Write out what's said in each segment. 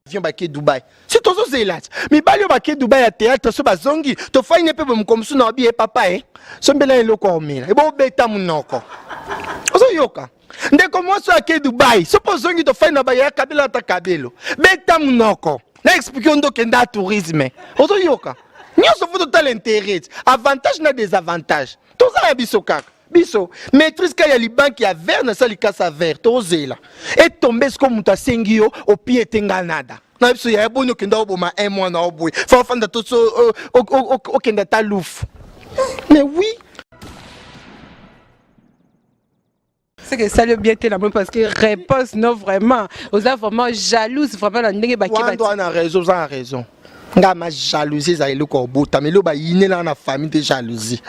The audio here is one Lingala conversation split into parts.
Avion bake Dubai. Si tozozela ti mibali oyo bake Dubai ya théâtre so bazongi tofai ne mpe boye mokolo mosusu na obi ye papa e sombela eloko ya omela ebo obeta monoko ozoyoka ndeko mwasi oyo ake Dubai so mpo ozongi tofai na baya kabelo ata kabelo beta monoko na explike yo nde okenda tourisme ozoyoka nyonso fo totala interet avantage na désavantage toza ya biso kaka biso maîtrise ka ya libanki ya vert na sali kasa vert tozela etombe siko moto asengi yo opie ete nga nada na biso yaya boni okenda oboma un mois na oboye fa ofanda to so okenda ata lufu mais oui. Ce que ça le bien te la parce que réponse non vraiment oza vraiment jalouse vraiment na ndenge baki ba na raison oza na raison nga ma jalousie ezala eloko ya obotama eloko bayinelaka na famille te jalousie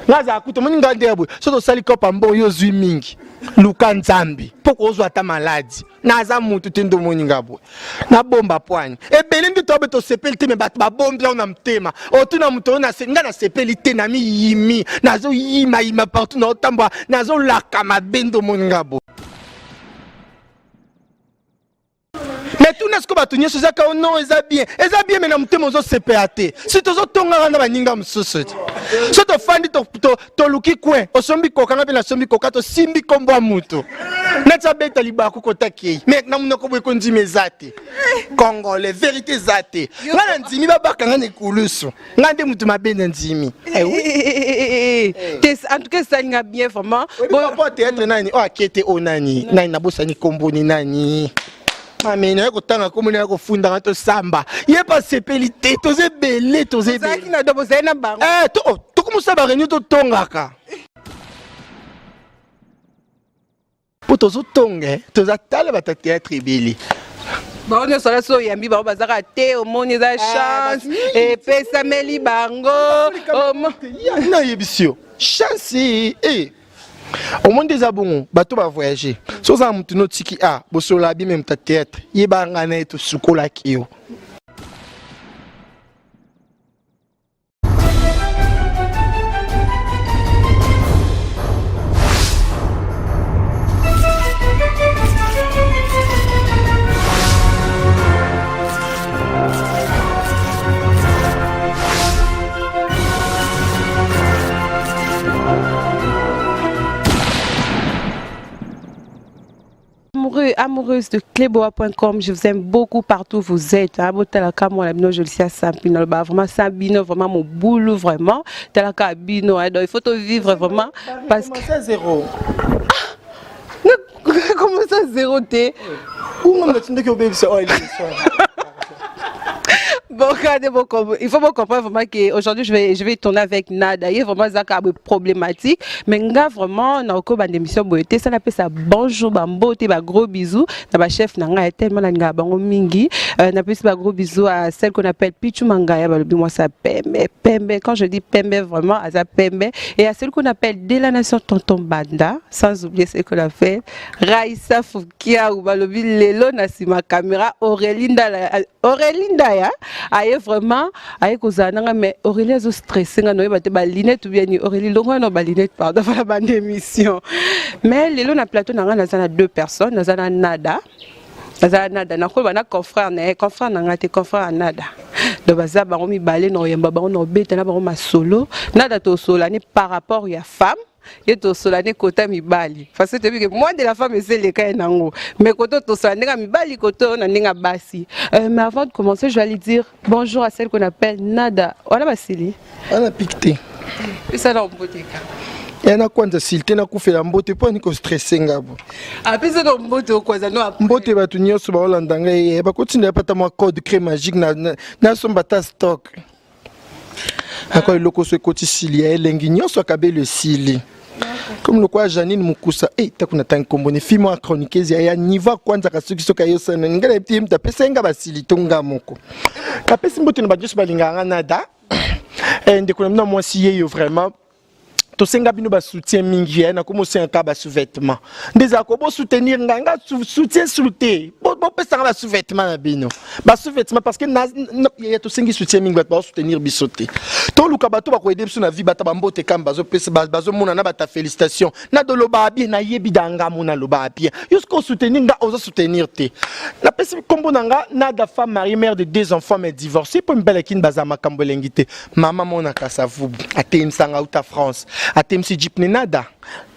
nga azala kutu omoni nga nde ya boye soki tosali kopa mbongo yo ozwi mingi luka nzambe mpo kozwa ata maladi naza mutu te nde omoni nga boye nabomba pwani ebele nde toabe tosepeli te me bato babombi yango na motema otuna moto oyo nga nasepeli te namiyimi nazoyimayima partout naotambola nazolaka mabe nde omoni nga boye Mais tuna siko bato nyonso eza kao non eza bien eza bien me na motema ozosepela te si tozotongaka na baninga mosusu te so tofandi toluki coin osombi koka nga mpe nasombi koka tosimbi nkombo ya moto neti abeta libaku kota kei me na monoko boye kondima eza te congolais verité eza te nga na ndimi babaka nga na ekulusu nga nde moto mabe na ndimi eh oui. En tout cas esali nga bien vraiment. Po théâtre nani oyo akete oyo nani nani nabosani nkombo ni nani mame naye kotanga nkombo naye kofundanga tosamba ye mpe asepeli te toza ebele toza ebele na dobo ozali na bango eh, oh, tokomosala bareunion totongaka mpo tozotonga eh, toza tala bato ya théâtre ebele bango nyonso wana so oyambi bango bazaka te omoni eza eh, chance epesameli bango nayebisi yo chance e omoni nde eza bongo bato bavoyage so oza na motu notiki a bosolola bime moto ya théâtre yeba ngai na ye tosukolaki yo. Amoureux, amoureuse de cleboa.com, je vous aime beaucoup partout où vous êtes. Hein, botalaka moi la bino Jolicia Sampino, bah vraiment Sabino, vraiment mon boulot vraiment. Talaka bino, hein, donc il faut te vivre vraiment parce que c'est zéro. Ah, comment ça zéro t'es? Où on a tindaki obebisa oyo Bon, regardez, bon, il faut comprendre vraiment qu'aujourd'hui, je vais tourner avec Nada. Il y a vraiment ça problématique. Mais nga vraiment, na oko bande émission boyete, ça l'appelle ça bonjour, bambote, ba gros bisous. Na ba chef na nga tellement na nga bango mingi. Na pesi ba gros bisous à celle qu'on appelle Pichu Mangaya, ba lobi moi ça pembe, pembe. Quand je dis pembe, vraiment, aza pembe. Et à celle qu'on appelle de la nation Tonton Banda, sans oublier celle qu'on appelle Raïssa Foukia ou balobi lelo na sima caméra Aurélie Ndala Aurélie Ndaya aye vraiment aye kozala nanga mais Aurélie azo stressé nga noyeba te ba lunettes ou bien ni Aurélie longo na ba lunettes pardon voilà bande émission mais lelo na plateau nanga naza na deux personnes naza na Nada naza na Nada nakoloba na confrère na ye confrère na nga te confrère ya Nada donc baza bango mibale na oyamba bango na obeta na bango masolo Nada tosolani par rapport ya femme ye tosola nde kota mibali parce que toyebi ke moi de la femme esi eleka ye nango mais koto tosola ndenge ya mibali koto na ndenge ya basi. Mais avant de commencer, je vais aller dire bonjour à celle qu'on appelle Nada wana basili wana pik te. Esala mboteka. Ya na kwanza sili te nakufela mbote mpo ani kostresse nga bo. Apesa na mbote okwanza no. Mbote bato nyonso baolanda ngai ye bakotinda ye pata mwa code cré magique nasomba ta stock ako eloko so ekoti sili ya elengi nyonso akabeli esili comme lokola Janine Mukusa eh taku na tangi kombo ni fille moko chroniqueuse ya ya niveau akwanzaka soki soki ayosana ngai nayebi te ye moto apesa ye nga basili to nga moko napesi mbote na bato nyonso balingaka nga nada. Eh, ndeko na bino mwasi yeyo vraiment tosenga bino ba soutien mingi ya nakomi osenga kaka ba sous-vêtement nde ezala ko bosoutenir ngai nga soutien sous te. Bopesanga ba sous-vêtements na bino, ba sous-vêtements, parce que ya tosengi soutien mingi. Bato bazosoutenir biso te. Toluka bato bakoaider biso na vie. Bato bambote kambe bazopesa, bazomona na bata félicitation na doloba bien. Nayebi danga mo naloba bien. Yo soki osoutenir nga, ozosoutenir te. Napesi nkombo na nga Nada, femme mariée, mère de deux enfants mais divorcée, mpo mibali akini baza makambo elengi te. Mama monaka Savubu atemisanga uta France, atemisi jipne. Nada,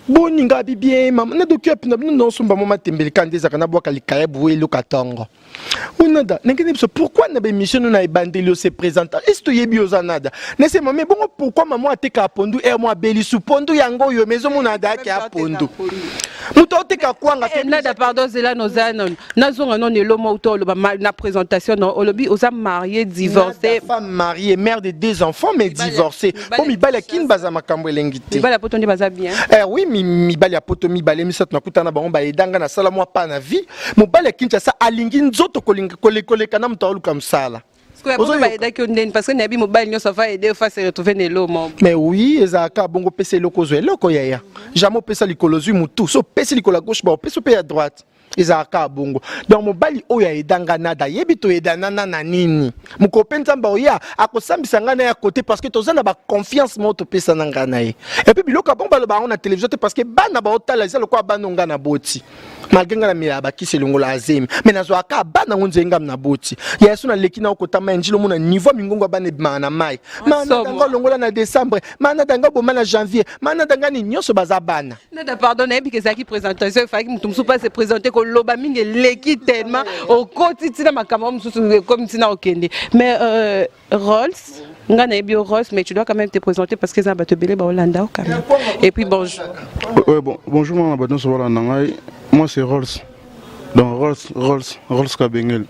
boni? Nga abi bien, mama. Nadoki api na bino nosomba mo matembele ka nde ezalaka nabwaka likaya boye eloka ntongo. Onada ndenge na biso, pourquoi na baémission no na ebandeli ose présente esi toyebi oza Nada nese mame bongo? Pourquoi mama atekaka pondu ere mo abeli su pondu yango oyo mais ezomona adayaki ya pondu, moto aoteka kwanga? Eh, Nada, pardon, zela noza nano nazonga nano elo mo uta oloba na présentation no olobi oza marié, divorcé. Nada, femme mariée, mère de deux enfants mais divorcée, mpo mibali akini baza makambo elengi te. Mibali ya poto nde baza bien? Eh, oui, mibali ya poto mibale, misato nakutana na bango, bayedanga nasala mwa pa na vie. Mobali ya Kinshasa alingi nzoto koleka na moto aoluka mosala. Bayedaki yo ndeni? Parce que nayebi mobali nyonso ava aider fa se retrouver na elo moko. Mais oui, ezalaka bongo. Opesa eloko, ozwa eloko, yaya. Jamais opesa likolo, ozwi motu. So opesi likolo ya gauche, ba opesi mpe ya droite. Ezalaka bongo. Donc mobali oyo ayedanga Nada ayebi toyedanana na nini. Mokolo mpe Nzambe oya akosambisa ngai na ya côté, parce que toza na baconfiance moko topesana ngai na ye. Et puis biloko ya bongo baloba yango na télévision te, parce que bana baotala eza lokola bana ngai na boti. Malgré ngai namelaka bakisi elongola azemi, mais nazwaka bana ngo nzenge ngam na boti ya so naleki na okotama ya njili. Omona niveau ya mingongo ya bana ebimaka na mai. Manadanga olongola na décembre, manadanga oboma na janvier, manadanga nini, nyonso baza bana. Nada, pardon, nayebi ke ezalaki présentation, efalaki moto mosusu mpe se présente. Koloba mingi eleki tellement, okoti ntina makambo mosusu ekomi ntina okende. Mais Rolls, nga nayebi yo Rolls, mais tu dois quand même te présenter parce que eza bato ebele baolanda yo quand même. Et puis bonjour. Ouais, bon, bonjour mama, bato nyonso balanda ngai. Moi c'est Rolls, donc Rolls, Rolls, Rolls Kabengel.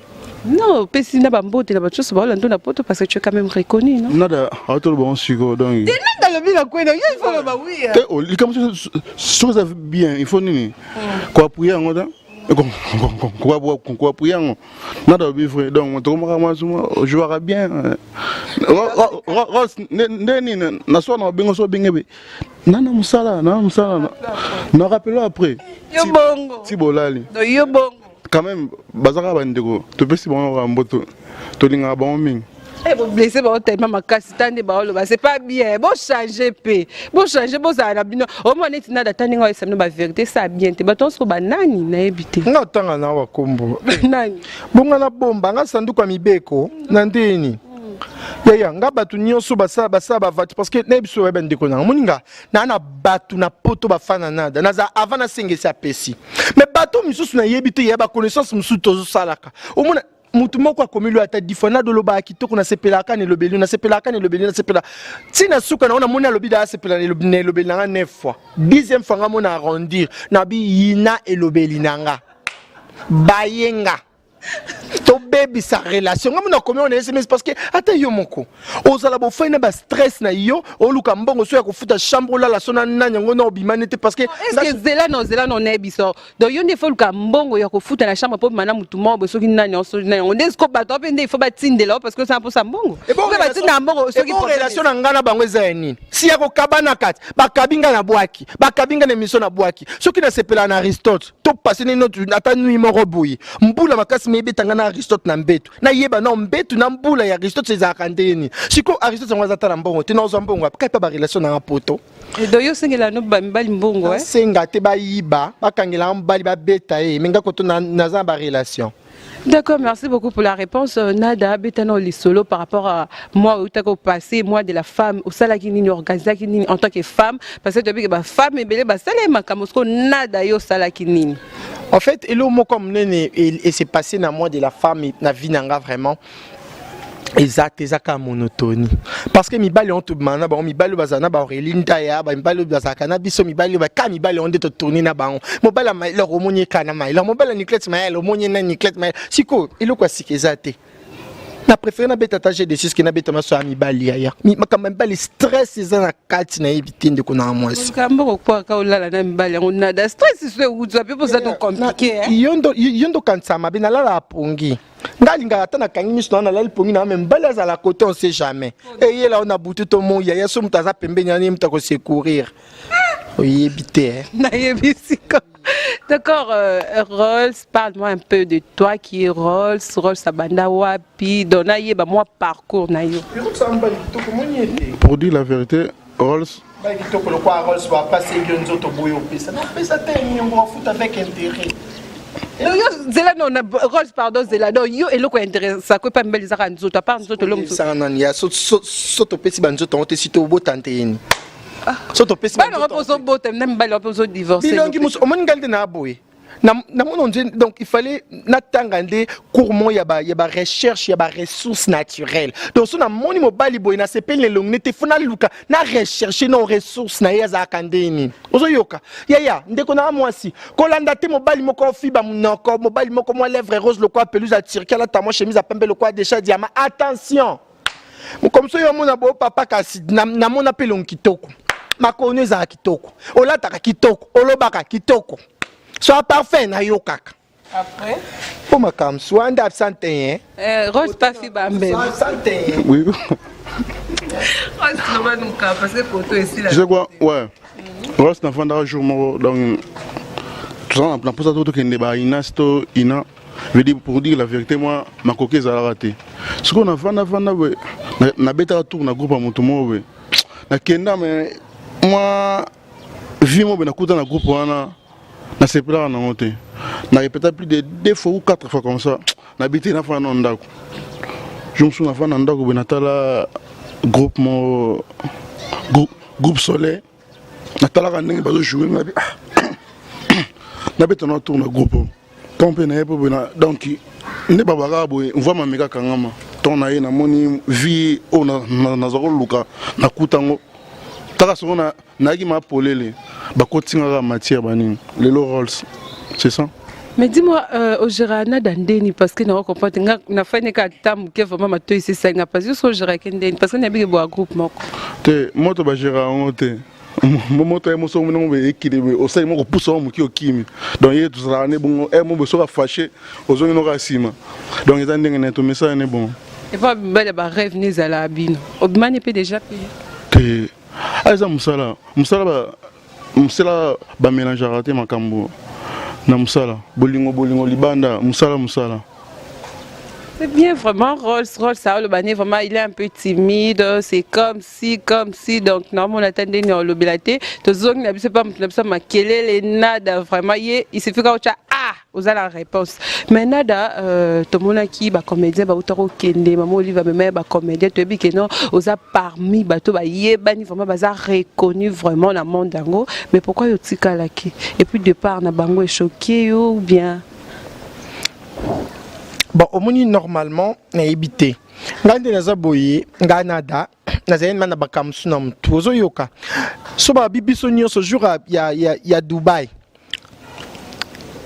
Non, opesi na bambote na bato nyonso baolanda na poto, parce que tu es quand même reconnu, non? Nada aotoloba ngo sikoyo, donc te, Nada alobi na kwena yo, il faut loba oui. Te, likambo soki eza bien, il faut nini, koappuyer yango te, koappuyer yango. Nada alobi vrai, donc tokomaka mwasuma jouaka bien. Rolls nde nini na soir na obengo so obenge be nana mosala na mosala na rappelo après. Yo bongo. Ti bolali. Yo bongo. Quand même bazaka bandeko, topesi bango kaka mboto, tolingaka bango mingi. Boblesse bango tellement makasi ta nde baoloba, c'est pas bien. Bochange mpe, bochange, bozala na bino. Omona neti Nada ta ndenge oyesa bino bavérité, ça bien te. Bato nyonso banani nayebi te. Nga otanga na wakombo. Nani? Bonga na bomba nga sanduku ya mibeko na ndeni yaya nga bato nyonso basala basala bavati, parce que nayebi so oyeba ndeko nanga moninga naa na bato na poto bafana Nada naza avant nasengesi apesi. Mais bato misusu nayebi te, ya baconnaissance mosusu tozosalaka. Omona mutu moko akomi lo ata 10 fois: "Nada, olobaka kitoko, nasepelaka na elobeli, nasepelaka na elobeli, nasepela ntina." Suka nango namoni alobi da asepela na elobeli na nga 9 fois, 10e fois nga mona arrondir na bi yina elobeli na nga bayenga tobebisa relation. Nga mona akomi wana SMS, parce que ata yo moko ozala bofai na bastress na yo, oluka mbongo so ya kofuta chambre olala so na nani yango na obima nete, parce que est-ce que zela na ozela na onayebi so? Donc yo nde faut luka mbongo ya kofuta na chambre mpo bima na mutu moko boye, soki nani yango, soki nani yango nde siko bato mpe nde il faut batindela yo parce que osala mposa mbongo mpe batinda mbongo soki relation na ngai na bango eza ya nini? Si ya kokaba na kati, bakabi ngai na bwaki, bakabi ngai na émission na bwaki. Soki nasepela na Aristote, topase nini ata nui moko boye, mbula makasi me ebeta ngai na Aristote na mbeto, nayeba na mbeto na mbula ya Aristote ezalaka ndeni. Sikoyo Aristote yango aza ta na mbongo te, nazwa mbongo kai mpe barelation nanga poto. Donc yo osengela no bamibali mbongo? Asenga te, bayiba, bakangela mobali, babeta ye, me nga koto naza na barelation. D'accord, merci beaucoup pour la réponse. Nada, betano les solos par rapport à moi, où tu as passé, mois de la femme, au salaki nini, organisé nini en tant que femme, parce que tu as vu que la femme est belle, bah ça les makambo, Nada yo salaki nini. En fait, eloko moko monene et s'est passé na mois de la femme na vie nanga vraiment eza te, eza kaka monotonie, parce que mibali oyo tobimaka na bango, mibali oyo bazala na baaurélie Ntaya, bamibali oyo bazalaka na biso, mibali oyo baka, mibali oyo nde totourne na bango. Mobali ya Mailor omoni eka na Mailor, mobali ya Niclete Mayele omoni na Niclete Mayele. Sikoyo eloko ya sika eza te. Na préféré nabeta ata g6 ke nabeta maso ya mibali. Yaya, makambo ya mibali, stress eza na kati, nayebi te, ndeko na mwasi. Mboko kwaka olala na mibali yango, Nada, stress so ewuti wapi? Mpo za to compliqué. Yo ndo kanisa mabe. Nalala pongi, nga alingaka ata nakangi miso na nalali pongi na me mibali azala kote, on sait jamais, eyela o na butu to moi. Yaya, so moto aza pembeni yani, ye moto akosecourir. Oyebi te, eh? Nayebi siko. D'accord, Rolls, parle-moi un peu de toi qui est Rolls. Rolls abanda wapi? Donc nayeba moi parcours na yo. Pour dire la vérité, Rolls, kitoko lokwa Rolls bapasengi yo nzoto boye, opesa napesa te niongo, afuta avec intérêt. Non, yo zela, non, Rolls, pardon, zela. Non, yo eloko intéressant ko pa mbeli zaka nzoto, à part nzoto lo mosusu. Esanga nani ya so topesi banzoto yango te, si tobota nte yeni so topesi. Bana mpe ozobota na mibali mpe ozodivorce. Bilongi mosu omoni ngai nde na boye namoni on dirait. Donc il fallait natanga nde cours moko ya ba recherche ya ba ressources naturelles. Donc so namoni mobali boye, nasepeli na elongi nete, fo naluka na recherche na ressource na ye azalaka ndeni. Ozoyoka yaya, ndeko na mwasi, kolanda te mobali moko ofiba monoko, mobali moko mwa lèvre rose lokwa pelouse ya Turquie, alata mwa chemise ya pembe lokwa déchet diamant. Attention, comme so yo omona boyo papa, kasi namona mpe elongi kitoko, makolo ezalaka kitoko, olataka kitoko, olobaka kitoko, so parfait nayokaka. Après? Mpo makambo so wana nde absent te, hein? Rose pafi bambem. Absent te. Oui. Rose loba nuka parce que photo esila. Tu sais quoi? Ouais. Rolls nafandaka jour moko, donc toza na mposa to tokende ba inas to ina, veut dire, pour dire la vérité, moi makoki ezalaka te. Sikoyo nafanda fanda boye, nabetaka tour na groupe ya moto moko boye, nakenda, mais mwa vie moko boye nakuta na groupe wana, nasepelaka nango te. Na répéta plus de deux fois ou quatre fois comme ça, nabi te, nafanda na ndako. Jour mosusu nafanda na ndako boye, natala groupe moko, groupe Soleil, natalaka ndenge bazojoue, nabi nabeta na tour na groupe oyo ntango mpe naye mpe boye. Donc nde babakaka boye, mvwa mameka kangama ntongo na ye, namoni vie oyo naza koluka, nakuta yango taka soko nayaki ma polele, bakotingaka matière banini lelo Rolls, c'est ça. Mais dis-moi, ogéra nada ndeni? Parce que na comprendre nga na fani ka tamu ke vraiment mato isi sanga, parce que so ogéra ke ndeni? Parce que na bige bo groupe moko. Te, moto bagéra yango te. Moto ye moso omoni mo ekili boye, osali moko pusa wa moki, okimi. Donc ye tozalaka ne bongo e mo boye, soki afâché, ozongi noko nsima. Donc eza ndenge na ye, tomesala ne bongo. Epa mibali ba rêve ne ezala bino. Obimani pe déjà pe. Te, a eza mosala, mosala mosala bamélangeaka te makambo na mosala. Bolingo, bolingo libanda, mosala, mosala. C'est bien vraiment Rolls, Rolls, ça, le banni, vraiment, il est un peu timide, c'est comme si, comme si, donc, normalement, on attend de olobela te, tozongi na biso pa mutu na biso makelele nada, vraiment, ye, il suffit quand tu ah, oza la réponse. Mais nada, tomonaki ba comédien ba utako kende, maman Olive même ba comédien, toyebi ke non, oza parmi bato ba yebani vraiment, baza reconnu vraiment na monde yango, mais pourquoi yo tikalaki? Et puis départ na bango echoqué yo ou bien? Bon, omoni, normalement nayebi te, ngai nde naza boye, ngai nada nazali ma na makambo mosusu na motu. Ozoyoka, so babi biso nyonso jour ya Dubai,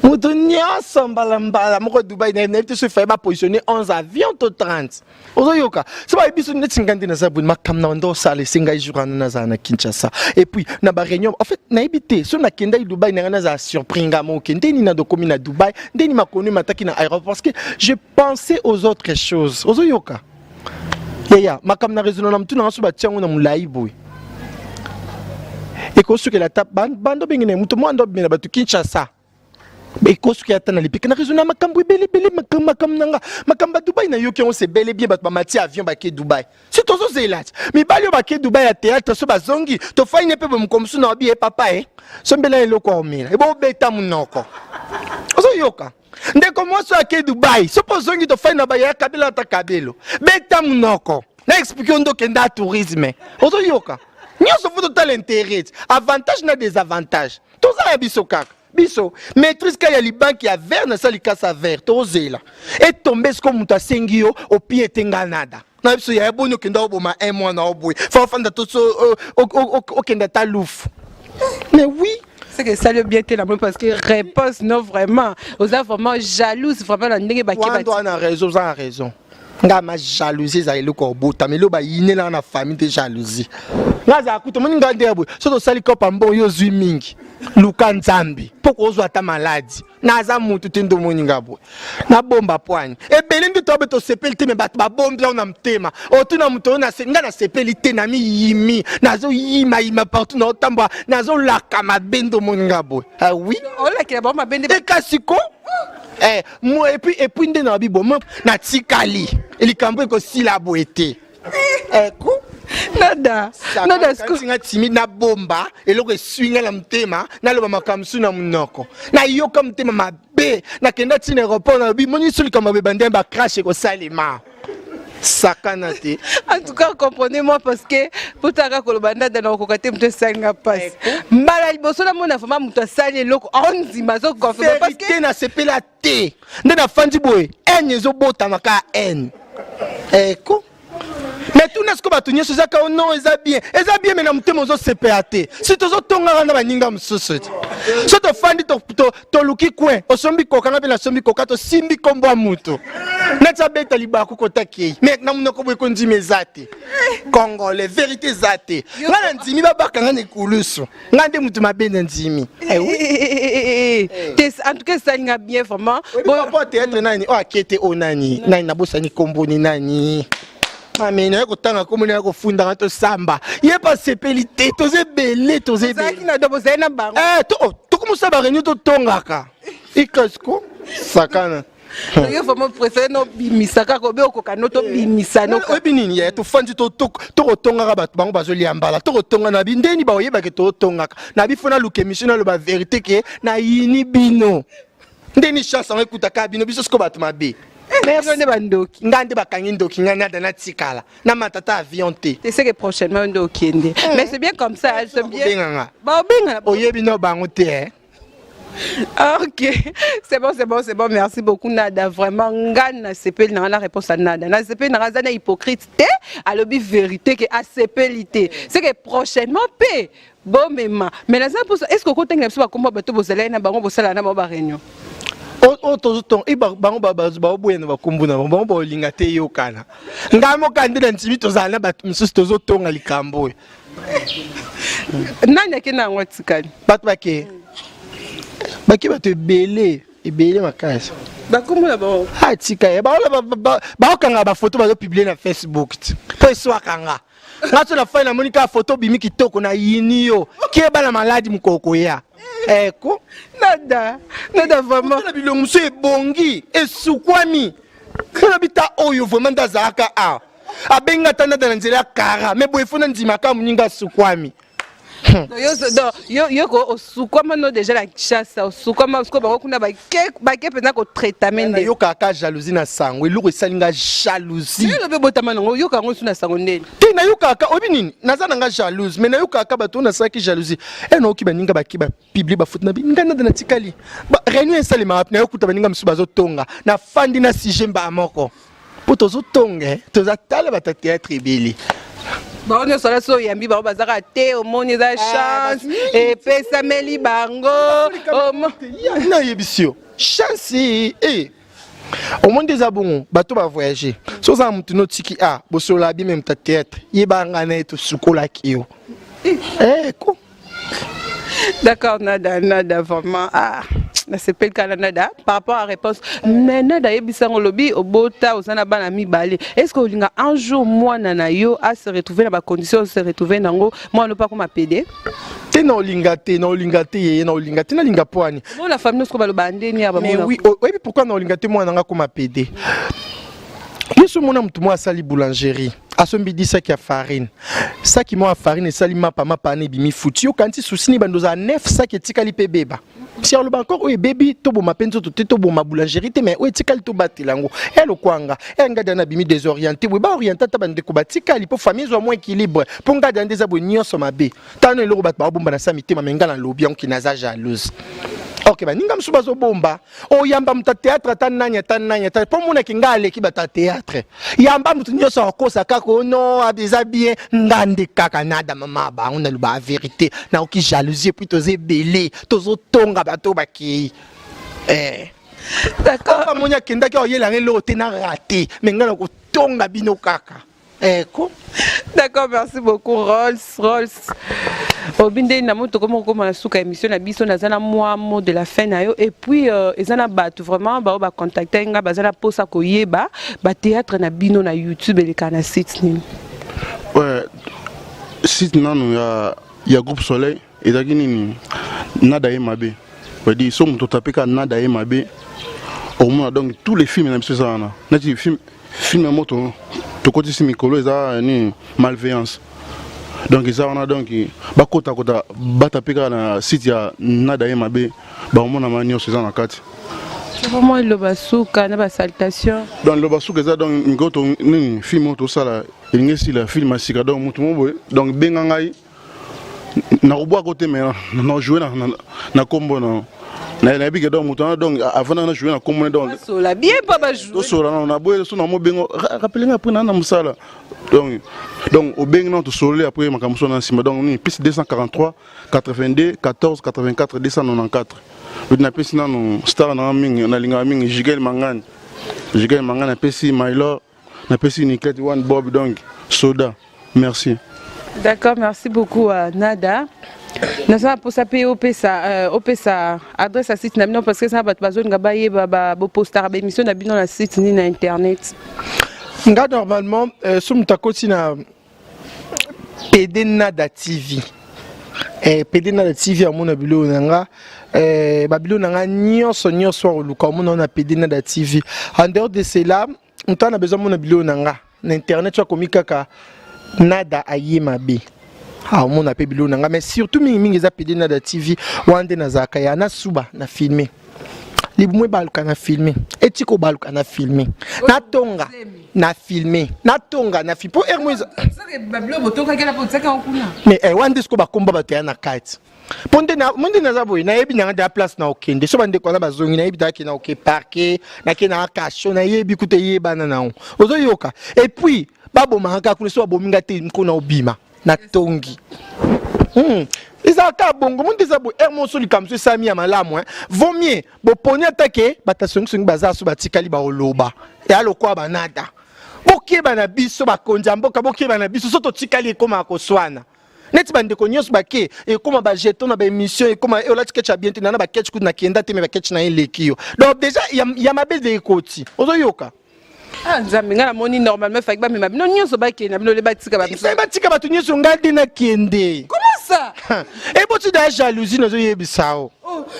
moto nyonso mbalambala moko Dubai, nayebi te so efaye bapositionne 11 avion to 30. Ozoyoka, so bayebi biso neti ngai nde naza boye, makambo na nde osala esengai jour wana nazala na Kinshasa et puis na baréunion. En fait, nayebi te so nakendaki Dubai na ngai, nazala surpris nga moke ndeni na dokomi na Dubai, ndeni makoni mataki na aéroport, parce que je pensais aux autres choses. Ozoyoka yaya, makambo na raisonne na motu na nga, so batia yango na molai boye, ekosukela ata bando bengi na ye moto mwa ndo abimela bato Kinshasa, ekosukela ata na lipika na raisonne ya makambo ebelebele. Makambo na nga, makambo ya Dubai, nayoki yango, c'est bel et bien bato bamati avion bake Dubai. Si tozozela ti mibali oyo bake Dubai ya théâtre, so bazongi, tofai ne mpe boye, moko mosusu na babi ye papa e sombela eloko ya omela, ebobeta monoko. Ozoyoka, ndeko mwasi oyo ake Dubai, so mpo ozongi, tofai na baya kabelo, ata kabelo, beta monoko na explique yo nde okenda tourisme. Ozoyoka, nyonso fo totala intérêt, avantage na désavantage. Toza ya biso kaka biso maîtrise ka ya libanki ya vert, nasali kasa vert, tozela etombe. Siko moto asengi yo opie ete nga nada na biso ya boni, okenda oboma un mois na oboye, fa ofanda to so okenda ta lufu, mais oui. C'est que ça le bien te la parce que réponse non, vraiment oza vraiment jalouse vraiment na ndenge bake. Wana na raison, oza na raison. Nga ma jalousie ezala eloko ya obotama, eloko bayinelanga na famille te, jalousie. Nga azala kutu omoni nga nde ya boye, soki osali kopa mbongo yo ozwi mingi, luka Nzambe mpo kozwa ata maladi. Naza mutu te nde omoni nga boye, nabomba pwani ebele nde toabe tosepeli te, me bato babombi yango na motema. Otuna moto oyo nga nasepeli te, namiyimi, nazoyimayima partout, naotambola, nazolaka mabe nde omoni nga boye. Ah oui, olakela bango mabe nde ekasi ko. Eh, mo et puis nde na bibo mo natikali likambo ekosila boye te. Eko Nada, Nada. Nga timide, nabomba eloko eswi nga na motema, naloba makambo mosusu na monoko, nayoka motema mabe. Nakenda ntina aéroport, nalobi moni so likambo ebandi, bacrash ekosalema, sakana te. En tout cas, comprenez-moi, parce que potaka koloba Nada na okoka te. Moto esalinga mpasi, mbala liboso namona vraiment moto asali eloko ondima, azoconfirme parce que Vérité, nasepela te nde nafandi boye, haine ezobotama kaka, haine eko. Mais tuna siko bato nyonso eza kaka non, eza bien, eza bien, mais na motema ozosepela te. Si tozotongaka na baninga mosusu te, so tofandi, toluki coin, osombi koka, nga mpe nasombi koka, tosimbi nkombo ya moto neti abeta libaku kota kei, mais na monoko boye kondima eza te. Congolais, vérité eza te. Nga na ndimi babakanga na ekulusu, nga nde moto mabe na ndimi. Eh oui. Te, en tout cas esalinga bien vraiment. Bon, théâtre nani oyo ake te, oyo nani nani, nabosani komboni nani, mame naye kotanga kombo, naye kofundanga, tosamba ye mpe asepeli te. Toza ebele, toza ebele. Ozalaki na do, bozali na bango. Eh, tokomosa baréunion, totongaka ikasko, sakana. Yo vraiment préféré nobimisa kaka obe okoka no tobimisa no. Oyebi nini ye, tofandi, tokotongaka bato, bango bazolia mbala, tokotonga na bi ndeni baoyebake totongaka na bi. Fo naluka émission, naloba vérité ke nayini bino ndeni chance yango ekutaka bino, biso siko bato mabe. Bino nde bandoki. Nga nde bakangi ndoki, ngai nada natikala na matata avion te. Tu sais que prochainement nde okende, mais c'est bien comme ça, c'est bien. Obenganga. Baobengana. Oyebi no bango te, eh? Ah, ok, c'est bon, c'est bon, c'est bon. Merci beaucoup, Nada. Vraiment, nga nasepeli na la réponse à Nada. Nasepeli na aza na hypocrite te, alobi vérité que asepeli te. C'est que prochainement pe bomema. Mais naza pour est-ce que okotangela biso bakombo bato bozalaki na bango, bosala na bango ba réunion? Oyo tozotonga bango, baoboya na bakombo na bango, bango baolinga te eyokana. Ngai moka nde na ntimi tozala na bato mosusu, tozotonga likambo oyo. Nani ake na yango atikali? Bato bake, bato ebele ebele makasi. Bakombo na bango? Atika ye, baokanga bafoto, bazopublier na Facebook ti mpo eswaka nga. Nga so na fai, namoni kaka foto obimi kitoko, nayini yo, keba na maladi mokolo koya eko. Nada, Nada, vraiment. Na bilongo mosusu ebongi esukwami, mpona bita oyo vraiment nde azalaka awa, abengi ata nada na nzela ya kara, mais boye fo na ndimaka moninga asukwami. Donc yo ko osukwama no déjà na Kinshasa, osukwama siko bango kuna bake mpenza kotraitame nde. Nayokaka jalousie na sango, eloko esali nga jalousie. Elobi ebotama nango, oyoka yango su na sango ndeni? Te, nayokaka, oyebi nini, naza na nga jalouse, mais nayokaka bato oyo nasalaki jalousie e, nayoki baninga bake bapublier bafoto na ngai, nada natikali. Réunion esalemaka, nayokuta baninga mosusu bazotonga, nafandi na sujet mbaa moko mpo tozotonga, toza tala bato ya théâtre ebele. Bango nyonso wana so oyambi bango, bazaka te, omoni eza chance epesameli bango. Nayebisi yo, chance e omoni nde eza bongo. Bato bavoyage, so oza na motu notiki a bosolola bi, me moto ya théâtre yebanga ngai na ye tosukolaki yo ko. D'accord, Nada, Nada, vraiment. Ah, nasepeli kala Nada par rapport à réponse. Mais Nada, yebisango, lobi obota, oza na bana mibale. Est-ce que olinga un jour mwana na yo a se retrouver na ba conditions se retrouver nango, mwana pa koma pédé? Te, na olinga te, na olinga te yeye, na olinga te, nalinga po ani? Bon, la famille ce baloba ndeni ya ba Mais oui, oyebi pourquoi na olinga te mwana nga koma pédé? Ye so mona motu moko asali boulangerie, asombi 10 saki ya farine, saki moko ya farine esali mapa, mapa wana ebimi futi. Yo kanti susi ni bando ozala 9 saki etikali mpe ebeba. Si aloba encore oyo ebebi, toboma mpe nzoto te, toboma boulangerie te, mais oyo etikali tobatela yango. E lokwanga e ngadi wana abimi désorienté boye, baoriente ata bandeko batikali mpo famille ezwa mwa équilibre, mpo ngadi wana nde eza boye nyonso mabe. Tano eloko bato baobomba na sa mitema, mais nga nalobi yango, naza jalouse. Ok, baninga mosusu bazobomba, oyamba moto ya théâtre ata nani, ata nani, ata mpo monaki nga aleki bato ya théâtre, yamba moto nyonso akosa kaka o non, eza bien. Nga nde kaka nada mama bango, naloba vérité, naoki jalousie, et puis toza ebele, tozotonga bato oyo bakei, eh. D'accord. Amoni akendaki oyelanga eloko te na rate, mais ngai nakotonga bino kaka eko. D'accord, merci beaucoup Rolls Rolls. Obi nde na moto koma kokoma na suka émission na biso, naza na mwa mot de la fin na yo. Et puis eza na bato vraiment bao bacontacte nga, baza na mposa koyeba bathéâtre na bino na YouTube eleka na site nini? Ouais, site nanu ya groupe Soleil ezalaki nini, Nada ye mabe. Badi so moto otape kaka Nada ye mabe, omona. Donc tous les films na biso eza wana, neti film ya moto tokotisi mikolo eza nini, Malveillance. Donc eza wana. Donc bakotakota, batape kaka na site ya Nada ye mabe, baomonama nyonso eza na kati. Vraiment eloba suka na basalutation. Donc loba suka eza, donc mikolo to nini, film oyo tosala elingi esila, film ya sika. Donc motu mo boye, donc benga ngai, nakobwaka te, mais na joue na kombo na nayebi ke donc moto wana, donc avant na joue na kombo, donc sola bien mpo bajoue. Tosola nano na boye, so na mobengo, rappele ngai après na mosala. Donc obengi nano, tosololi, après makambo so na nsima. Donc nini, plus 243 82 14 84 294. Odi napesi nano star nanga mingi, nalingaka mingi, Jigel Mangani, Jigel Mangani. Napesi Mailor, napesi Niclet One Bob, donc soda, merci. D'accord, merci beaucoup Nada. Naza mposa mpe opesa adresse ya site na bino, parce que eza bato bazolinga bayeba bopostaka baémission na bino na site nini na internet. Nga normalement, so moto akoti na PD Nada TV, PD Nada TV, amona biloko na nga, babilo na nga nyonso nyonso akoluka, omona na PD Nada TV. En dehors de cela, moto ana besoin mona biloko na nga na internet, so akomi kaka Nada aye mabe, aomona mpe biloko na nga. Mais surtout mingimingi eza PD Nada TV wana nde nazalaka ya nasuba na filme, libumu ebaluka na filme, etika obaluka na filme, natonga na filme, natonga na filme mpo ere mo eza. Mais wana nde sikoyo bakomba bato ya na kati, mpo nde mo nde naza boye, nayebi nanga nde ya place na okende. So bandeko wana bazongi, nayebi taka na oke parke, nake na kasho, nayebi kuta eyebana nango, ozoyoka. Et puis babomaka kaka kuna, so babomi nga te, nkona obima natongi. Ezalaka bongo mo nde eza boye. Ere moso likambo so esalami ya malamu, vaut mieux boponi atake bato asongisongi baza, so batikali baoloba eya lokwa banada. Bokeba na biso, bakonzi ya mboka, bokeba na biso. So totikali, ekomaka koswana neti bandeko nyonso bake, ekóma bajeton na baémission, ekóma olati ketch ya bien te, nana baketch kutu nakenda te, me baketch na ye eleki yo. Donc déjà ya mabe de ekoti, ozoyoka. Ah, Nzambe, ngai namoni normalement faki bamema bino nyonso, bakende na bino le batika. Bato batika bato nyonso, ngai nde nakende. Comment ça? Eboti da jalousie, nazoyebisa o.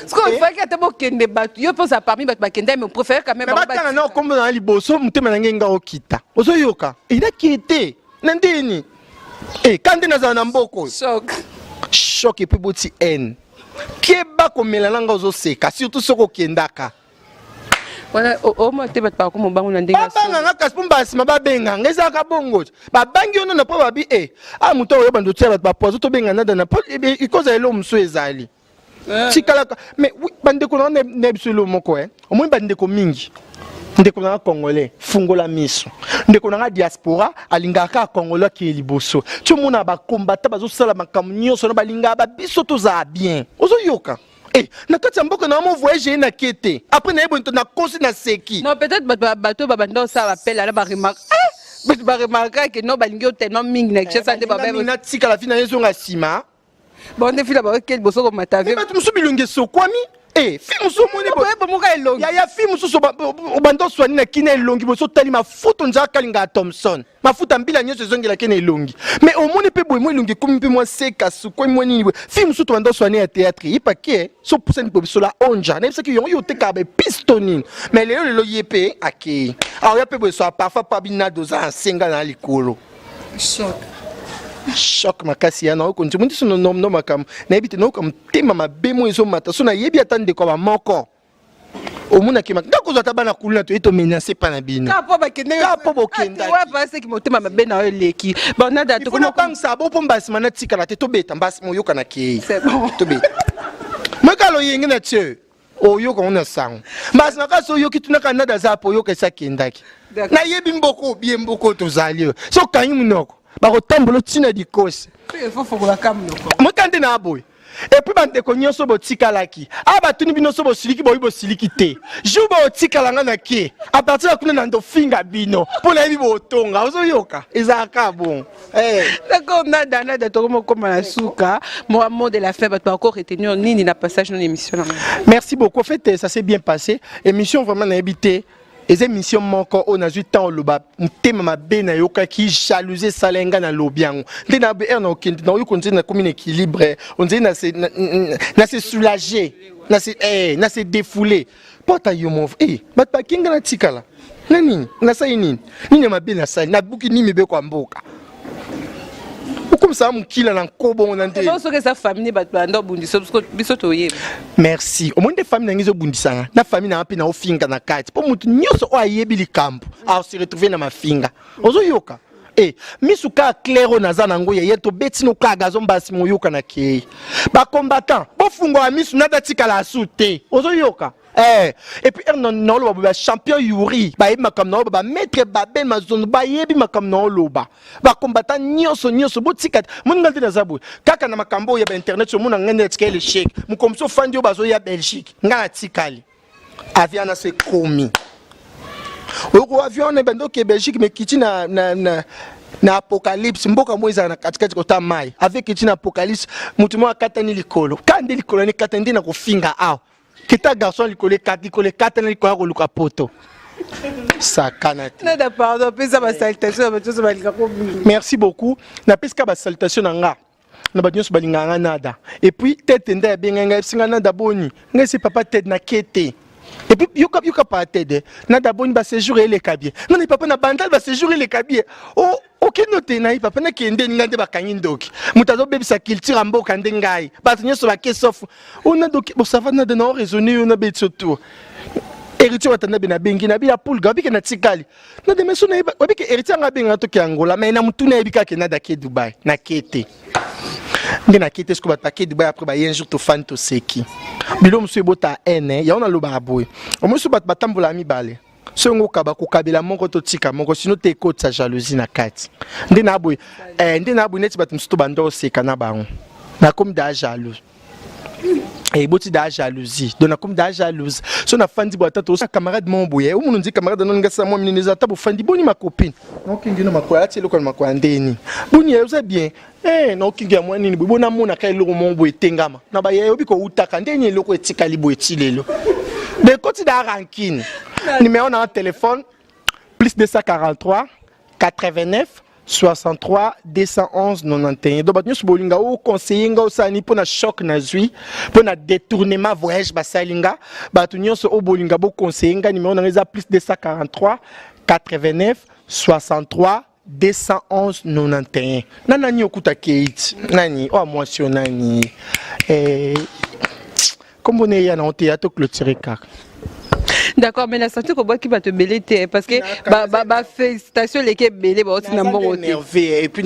Sikoyo faki ata bokende bato, yo mpo oza parmi bato bakende, mais préféré quand même. Batanga na okombo na liboso, motema na ngai nga okita, ozoyoka, elaki te na ndeni e ka nde nazala na mboka oyo. Choc. Choc. Et puis boti haine, keba komela na nga, ozoseka, surtout soki okendaka. Wana omoi te, bato bakoma bango na ndenge. Babanganga kasi mpo mbala babenganga ezalaka bongo te. Babangi yo nano mpo babi e a moto oyo bando tia bato bapoison, tobenga nada na po ikozala eloko mosusu ezali tikalaka. Mais oui, bandeko na nga na biso eloko moko e omoni bandeko mingi. Ndeko na nga congolais, fungola miso. Ndeko na nga diaspora alingaka kaka congolais akeye liboso. Ti omona bakombata bazosala makambo nyonso na balingaka babiso tozala bien, ozoyoka. Eh, na kati ya mboka na mo voyage ye nake te, après nayebi nakosi naseki. Non, peut-être bato babanda osala bapele ala baremarque, bato baremarquaka ke non, balingi yo tellement mingi na Kinshasa nde. Mingi natikala fi na ye ezonga nsima. Bon, nde fila baokeli liboso komata. Me bato mosusu bilongi esokwami e fi mosusu omoni. Boyeba moko elongi. Ya fi mosusu obanda oswani na kina elongi boso otali mafuta nzaka kalinga ya Thomson, mafuta mbila nyonso ezongelaki na elongi. Mais omoni mpe boye mwa elongi ekomi mpe mwa seka, sukomi mwa nini boye. Fi mosusu tobanda oswani ya théâtre, yepake so pusani po biso la onja nayebisaki yango, yo otekaka baepise to nini. Mais lelo lelo ye mpe akei aoya mpe boye so parfois pa binado oza na nsenga na likolo. Choc. Choc makasi ya naokonzi mondi so no makambo nayebi te, nayoka motema mabe mo ezomata. So nayebi ata ndeko ya bamoko omonaki nga kozwa ata bana kuluna, toye tomenace mpa na bino. Kaka mpo bakendaki. Kaka mpo bokendaki. Wapaseki motema mabe na yo eleki. Bon, Nada. Ifo nabangisa bo mpo mbasima natikala te, tobeta mbasi moyoka na kei. C'est bon. Tobeta moyeka loyenge na tie, oyoka ngo na sango mbasi makasi, oyoki tunaka Nada aza po oyoka esi akendaki. D'accord. Nayebi mboka obie mboka oyo tozali oyo, so okangi monoko bakotambola ntina dikosi. Faut fokolaka monoko. Moka nde na boye. Et puis bandeko nyonso botikalaki awa, batuni bino so bosiliki, boyi bosiliki te. Jour botikala, nga na ke à partir ya kuna na ndofinga bino mpo nayebi botonga. Ozoyoka, ezalaka bon. Hey. D'accord, Nada, Nada, tokoma na suka. Moi, mot de la fin, bato bako retenir nini na passage na émission na? Merci beaucoup. En fait, ça s'est bien passé. Émission vraiment nayebi te. Eza émission moko oyo nazwi ntango oloba motema mabe nayokaki, jalousie esala ngai, nalobi yango nde na ere na okende naoyoka onzeli nakomi na équilibre, onzeli na se soulager, na se défouler, mpo ata yo mo bato bakinga natikala na nini, nasali nini, nini ya mabe nasali, nabuki nini mibeko ya mboka, okomisaka mokila na nkobongo na nde. Soki eza famille, bato banda obundisa biso, toyeba. Merci. Omoni nde famille na ngai ezobundisanga na famille nanga mpe naofinga na kati, mpo motu nyonso oyo ayebi likambo ase retrouve na mafinga. Ozoyoka e misu kaka clair oyo naza nango yeye, tobeti no kaka gazon mbasi moyoka na kei. Bacombattant, bofungwaka misu, nada tikala asu te. Ozoyoka. Et puis naoloba boye, bachampion Yuri bayebi makambo naoloba, bamaître Babel Mazondo bayebi makambo naoloba, bacombattant nyonso nyonso botika te. Moninga nte naza boye kaka na makambo oyo ya bainternet, omona ngai nde natikali l'échec. Mokomoso ofandi oyo bazoya Belgique, ngai natikali avion na so ekomi oyoko avion wana ebandi oke Belgique, mais kiti na Apocalypse, mboka mo ezala na katikati kota mai. Avec kiti na Apocalypse, motu moko akatani likolo ka nde likolo ni katani nde na kofinga awa kita garçon likolo ekati, likolo ekatani, likolo ya koluka poto sakana te. Nada, pardon, pesa basalutation na bato nyonso balingaka kobima. Merci beaucoup. Napesi kaka basalutation na nga na bato nyonso balingaka nga Nada. Et puis tete nde abengai ngai, ebisinga Nada boni, ngai se papa Ted nake te. Et puis yoka, yoka pa Ted, Nada boni, baséjour eleka bien? Nga na papa na Bandal, baséjour eleka bien. O okende te na ye papa, nakende ngai nde bakangi ndoki, moto azobebisa culture ya mboka nde ngai, bato nyonso bake sauf ona doki bosava. Nada na oraisonne yo na beti tour Héritier Watanda be nabengi na bila pulga obike na tikali na de meso na obike Héritier anga abenga toke Angola, mais na mutu nayebi kaka nada ke Dubai, na ke te nde nake te. Soki bato bake Dubai, après baye un jour tofani toseki bilo mosusu ebota haine. Yango nalobaka boye, omoi so bato batambola mibale, so yango okaba kokabela moko totika moko, sino te ekotisa jalousie na kati. Nde na boye nde na boye neti bato mosusu tobanda oseka na bango, nakomi daa jaloux, eboti daa jalousie. Donc nakomi daa jalouse so nafandi boye, ata tosa camarade moko boye, omona ndi camarade anoninga sala mwa minene eza, ata bofandi boni ma copine, naokingi no makolo, alati eloko na makolo ya ndeni, boni oza bien, naokingi ya mwa nini boye, bo namonaka eloko moko boye etengama na baye oyebi koutaka ndeni, eloko etikali boye ti lelo de ekoti daa rancune. Numéro na téléphone: plus 243 89 63 211 91. Donc bato nyonso bolinga oconseille nga, osala nini mpo na choc nazwi, mpo na détournement voyage basali nga, bato nyonso oyo bolinga boconseille nga, numéro nanga eza plus 243 89 63 211 91. Na nani okuta keit nani oyo mwasi oyo nani, kombo na eya nango te, ya toclôture kaka. D'accord, mais na senti kobwaki bato ebele te, parce que bafélicitation eleki ebele, bauti na mbongo te. Énervé. Et puis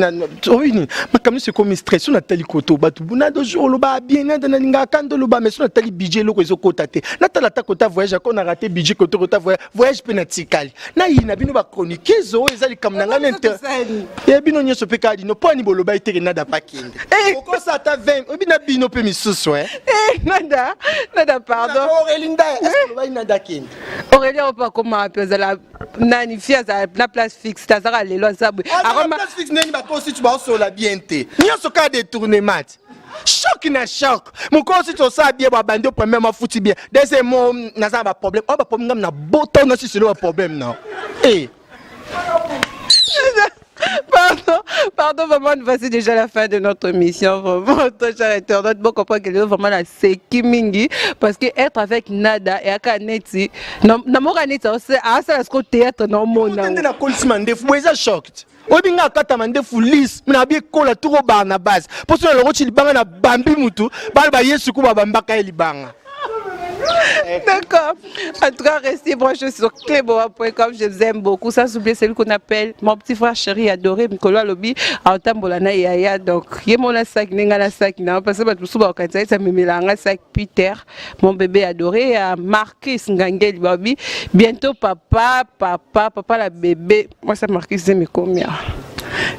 oyo nini, makambo nyonso ekomi stress. So natali koto bato nado jour oloba bien, nada nalingaka nde oloba, mais so natali budget, eloko ezokota te. Natala ata kota voyage ako na rate budget, koto kota voyage mpe natikali nayina bino bachroniqueuse. Oyo eza likambo na ngai ya bino nyonso mpe kaka dino mpo ani boloba eteke nada pakende okosa ata 20 oyebi na bino mpe misusu. Nada, Nada, pardon. Aurélie Ndaya, est-ce que olobaki nada kende? Aurélie oyo mpe akoma mpe azala nani fi, azala na place fixe te, azalaka lelo aza boye. Akoma place fixe ndeni, bakosi tu baosola bien te, nyonso kaka détournement te, choc na choc. Mokolo si tosala bien, babandi o premier mafuti bien, deuxième mo naza na baproblème oyo, baproblème ngam na bota na siselo baproblème na e. Pardon, pardon, vraiment, voici déjà la fin de notre émission. Vraiment, très cher internaute, bon comprendre que vraiment la seki mingi, parce que être avec Nada et aka neti, na moka neti, asala ce théâtre non mona. Nde nakolisi mandefu boye eza choc te. Oyebi nga akata mandefu lise na bi ekola toko baa na base, mpo so nalokoti libanga na bambi mutu bana bayesu ku babambaka ye libanga. D'accord. En tout cas, restez branchés sur cleboa.com. Je vous aime beaucoup. Sans oublier celui qu'on appelle mon petit frère chéri adoré, Mikolo Alobi, Antambola na Yaya. Donc, il y a mon sac, nenga la sac, non, parce que tout souvent, quand ça, ça me met sac Peter, mon bébé adoré, à Marcus Ngangel Babi. Bientôt, papa, papa, papa, la bébé. Moi, ça, Marcus, c'est mes combien.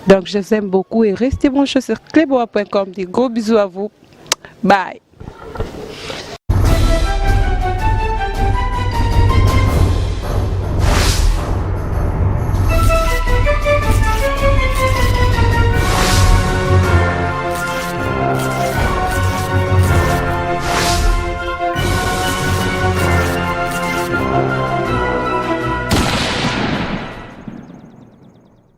Donc, je vous aime beaucoup et restez branchés sur cleboa.com. Des gros bisous à vous. Bye.